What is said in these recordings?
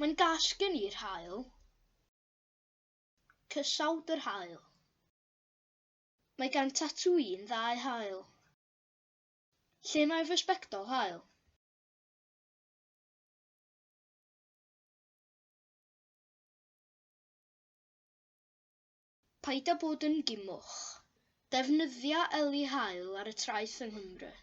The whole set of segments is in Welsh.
Mae'n gas gen i'r haul. Cysawd yr haul. Mae gan Tatooine ddau haul. Lle mae fy sbectol haul? Paid â bod yn gimwch. Defnyddia eli haul ar y traeth yng Nghymru.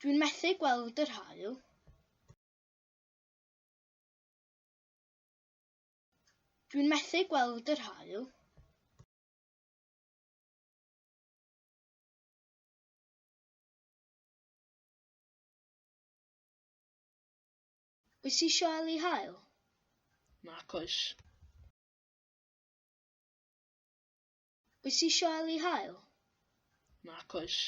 Dwi'n methu gweld yr haul. Dwi'n methu gweld yr haul. Wyt ti isio eli haul? Nac oes. Wyt ti isio eli haul? Nac oes.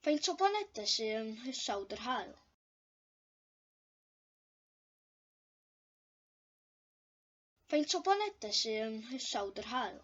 Faint o blanedau sydd yng nghysawd yr haul? Faint o blanedau sydd yng nghysawd yr haul?